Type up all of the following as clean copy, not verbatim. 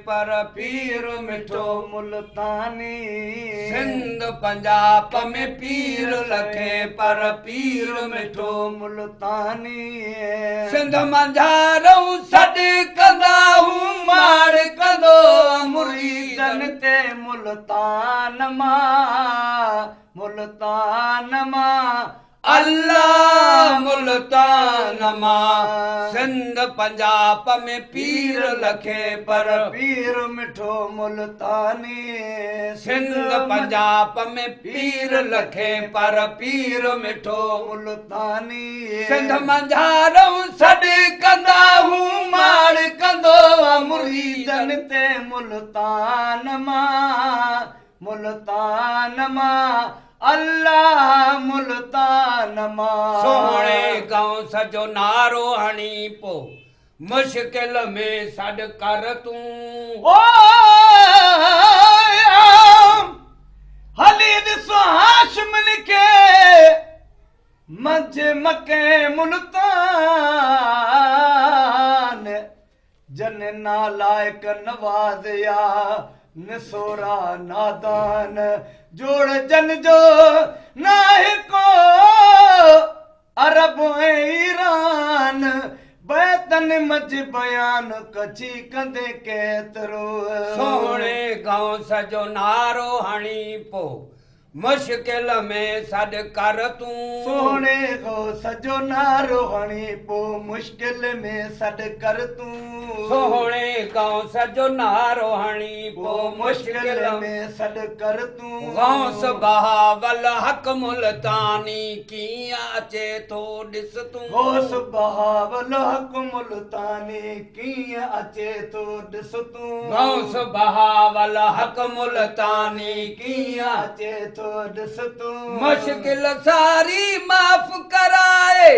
پر پير مٺو ملتاني. سنڌ پنجاب ۾ پير لکي پر پير مٺو ملتاني. سنڌ منجهارئون سڏ ڪندا هون ماڙ ڪندو مريدن مريدن تي ملتان مان، ملتان مان، الله ملتان مان. سنڌ پنجاب ۾ پير لکي پر پير مٺو ملتاني. سنڌ پنجاب ۾ پير لکي پر پير مٺو ملتاني. سنڌ منجهارئون سڏ ڪندا هون ماڙ ڪندو مريدن مريدن تي ملتان مان، ملتان مان، الله ملتان مان. سوهڻي گئونس جو نعرو هڻي پو مشڪل ۾ سڏ ڪر تون. او هلي ڏسو هاشمن کي منجهه مڪي ملتان، جن نالائق نوازيا نسورا نادان، جوڙ جن جو ناهي ڪو عرب ۽ ايران، بيتن منجهه بيان ڪڇي ڪندي ڪيترو. سوهڻي گئونس جو نعرو هڻي پو مشڪل ۾ سڏ ڪر تون. سوهڻي غوث جو نعرو هڻي پو مشڪل ۾ سڏ ڪر تون. سوهڻي غوث جو نعرو هڻي پو مشڪل مشڪل ۾ سڏ ڪر تون. غوث بهاول حق ملتاني ڪيئن اچي ٿو ڏس تون. غوث بهاول حق ملتاني ڪيئن اچي ٿو ڏس تون. غوث بهاول حق ملتاني ڪيئن اچي ٿو ڏس تون. مشڪل ساري معاف ڪرائي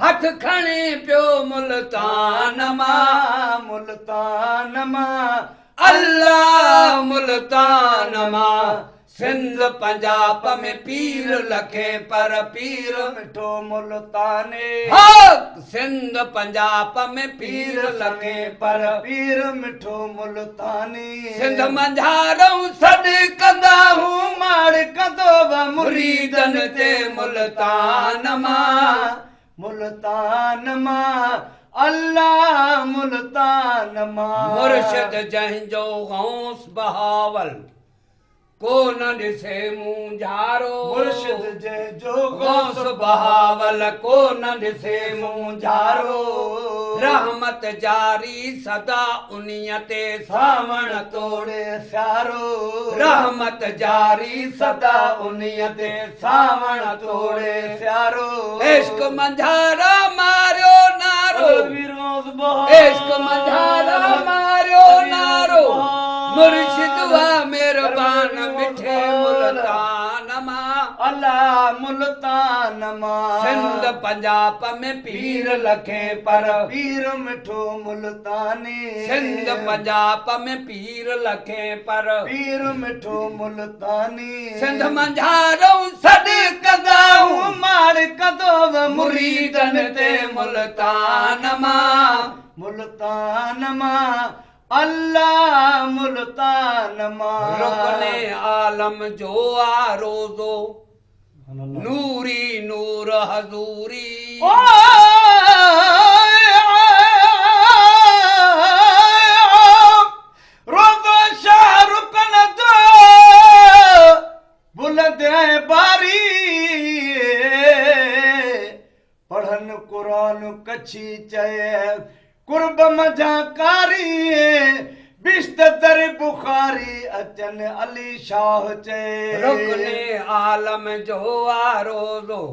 هٿ کڻي پيو ملتان مان. ملتان مان، الله ملتان مان. سنڌ پنجاب ۾ پير لکي پر پير مٺو ملتاني. حق سنڌ پنجاب ۾ پير لکي پر پير مٺو ملتاني. سنڌ منجهارئون سڏ ڪندا هون ماڙ ڪندو مريدن تي ملتان مان. ملتان مان، الله ملتان مان. مرشد جنهن جو غوث بهاول ڪو نه ڏسي مونجهارو. مرشد جنهن جو غوث بهاول ڪو نه ڏسي مونجهارو. رحمت جاري سدا انهيءَ تي سانوڻ توڙي سيارو. رحمت جاري سدا انهيءَ تي سانوڻ توڙي سيارو. عشق منجهارا ماريو نعرو، عشق منجهارا ماريو نعرو، مرشد وا مهربان مٺي ملتان مان. الله ملتان مان. سنڌ پنجاب ۾ پير لکي پر پير مٺو ملتاني. سنڌ پنجاب ۾ پير لکي پر پير مٺو ملتاني. سنڌ منجهارئون سڏ ڪندا هون ماڙ ڪندو مريدن تي ملتان مان. ملتان مان، الله ملتان مان. رڪن عالم جو آ روزو نوري نور حضوري. او روزو شاهه رڪن جو بلند ۽ باري، پڙهن قرآن ڪڇي چئي قرب منجهان ڪاري، بشت در بخاري اچن علي شاهه چئي. رڪن عالم جو آ روزو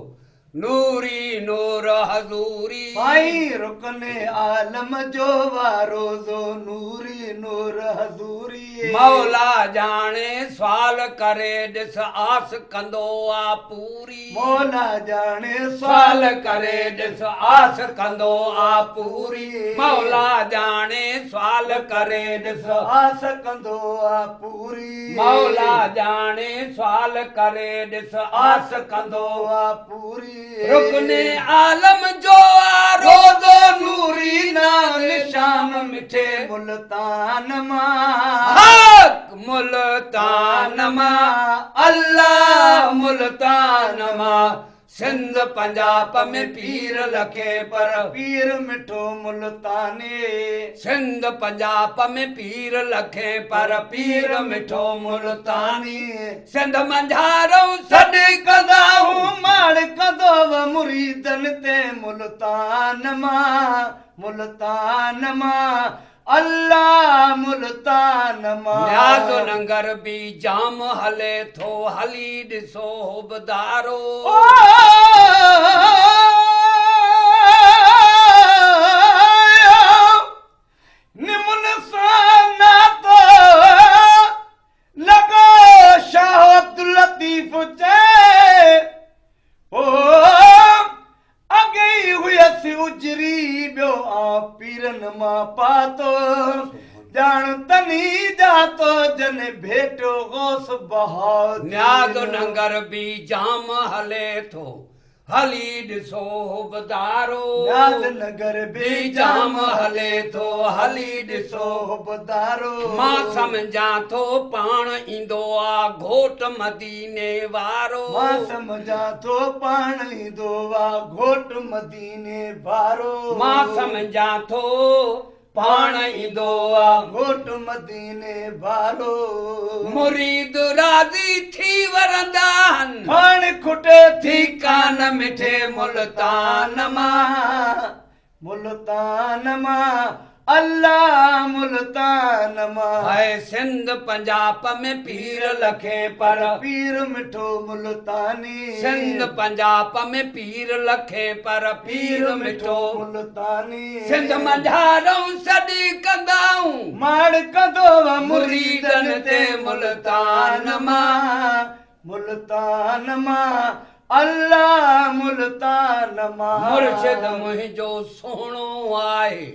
نوري نور حضوري. سائين رڪن عالم جو آ روزو نوري نور حضوري. مولا ڄاڻي سوال ڪري ڏس آس ڪندو آ پوري. مولا ڄاڻي سوال ڪري ڏس آس ڪندو آ پوري. مولا ڄاڻي سوال ڪري ڏس آس ڪندو آ پوري. مولا ڄاڻي سوال ڪري ڏس آس ڪندو آ پوري. رڪن عالم جو آ روضو نوري نام نشان مٺي ملتان مان. حق ملتان مان الله ملتان مان. سنڌ پنجاب ۾ پير لکين پر پير مٺو ملتاني. سنڌ پنجاب ۾ پير لکين پر پير مٺو ملتاني. سنڌ منجهارئون سڏ ڪندا هون ماڙ ڪندو مريدن تي ملتان مان ملتان مان الله ملتان مان. نياز ننگر به جام هلي ٿو هلي ڏسو حبدارو. نمن سان ناتو لڳو شاهه عبداللطيف چئي او اڳي ئي هيس اجري ٻيو آ پيرن مان پاتو ڄاڻ تني ڄاتو جن ڀيٽيو غوث بهاء. نياز ننگر به جام هلي ٿو هلي ڏسو حبدارو. نياز ننگر به جام هلي ٿو هلي ڏسو حبدارو. مان سمجهان ٿو پاڻ ايندو آ گهوٽ مديني وارو. مان سمجهان ٿو پاڻ ايندو آ گهوٽ مديني وارو. مان سمجهان ٿو پاڻ ايندو آ گهوٽ مديني وارو. مريد راضي ٿي ورندا آهن. کاڻ کٽي ٿي ڪان مٺي ملتان مان. ملتان مان الله ملتان مان. هاء سنڌ پنجاب ۾ پير لکين پر پير مٺو ملتاني. سنڌ پنجاب ۾ پير لکين پر پير مٺو ملتاني. سنڌ منجهارئون سڏ ڪندائون ماڙ ڪندو مريدن تي ملتان مان. ملتان مان الله ملتان مان. مرشد منهنجو سهڻو آهي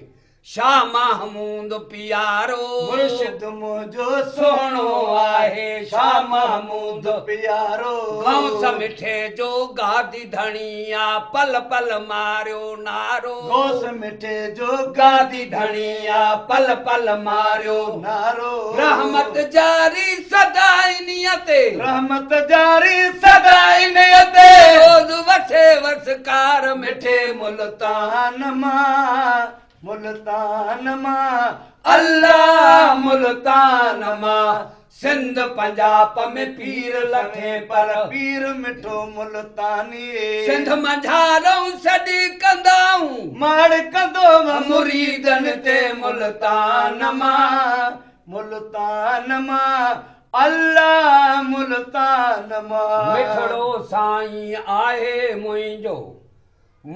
شاهه محمود پيارو. مرشد منهنجو سهڻو آهي شاهه محمود پيارو. غوث مٺي جو گادي ڌڻي آ پل پل ماريو نعرو. غوث مٺي جو گادي ڌڻي آ پل پل ماريو نعرو. رحمت جاري سدا انهيء تي. رحمت جاري سدا انهيء تي. روز وسي وسڪار مٺي ملتان مان ملتان مان الله ملتان مان. سنڌ پنجاب ۾ پير لکين پر پير مٺو ملتاني. سنڌ منجهارئون سڏ ڪندائون ماڙ ڪندو مريدن تي ملتان مان. ملتان مان الله ملتان مان. مٺڙو سائين آهي منهنجو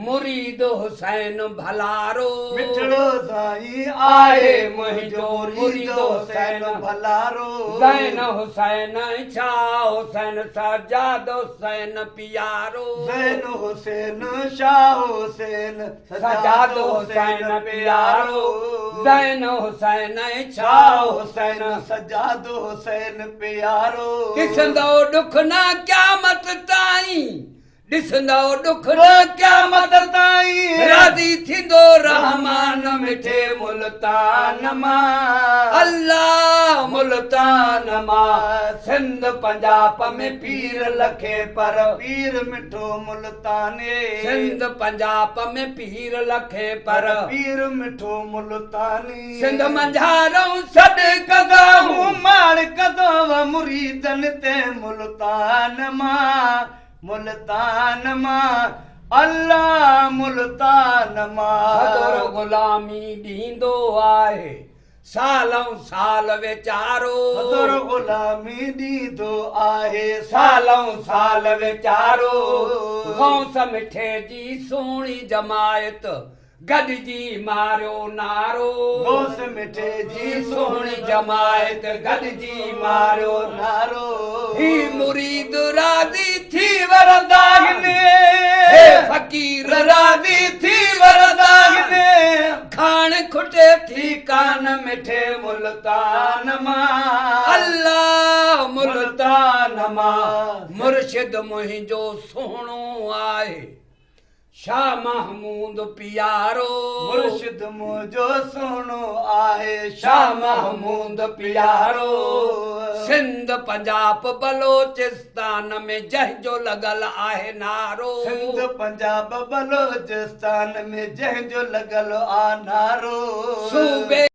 مريد حسين ڀلارو. مٺڙو سائين آهي منهنجو مريد حسين ڀلارو. زين حسين شاهه حسين سجاد حسين پيارو. زين حسين شاهه حسين سجاد حسين پيارو. زين حسين شاهه حسين سجاد حسين پيارو. ڏسندو ڏک نه قيامت تائين ڏسندو ڏک نه قيامت تائين. راضي ٿيندو رحمان مٺي ملتان مان. الله ملتان مان. سنڌ پنجاب ۾ پير لکين پر پير مٺو ملتاني. سنڌ پنجاب ۾ پير لکين پر پير مٺو ملتاني. سنڌ منجهارئون سڏ ڪندائون ماڙ ڪندو مريدن تي ملتان مان ملتان مان الله ملتان مان. حضور غلامي ڏيندو آهي سالئون سال ويچارو. حضور غلامي ڏيندو آهي سالئون سال ويچارو. غوث مٺي جي سهڻي جماعت گڏجي ماريو نعرو. غوث مٺي جي سهڻي جماعت گڏجي ماريو نعرو. هي مريد راضي ٿي ورندا آهن. هي فقير راضي ٿي ورندا آهن. کاڻ کٽي ٿي ڪان مٺي ملتان مان. الله ملتان مان. مرشد منهنجو سهڻو آهي. شاهه محمود پيارو. مرشد منهنجو سهڻو آهي. شاهه محمود پيارو. سنڌ پنجاب بلوچستان ۾ جنهن جو لڳل آهي نعرو. سنڌ پنجاب بلوچستان ۾ جنهن جو لڳل آ نعرو. صوبي.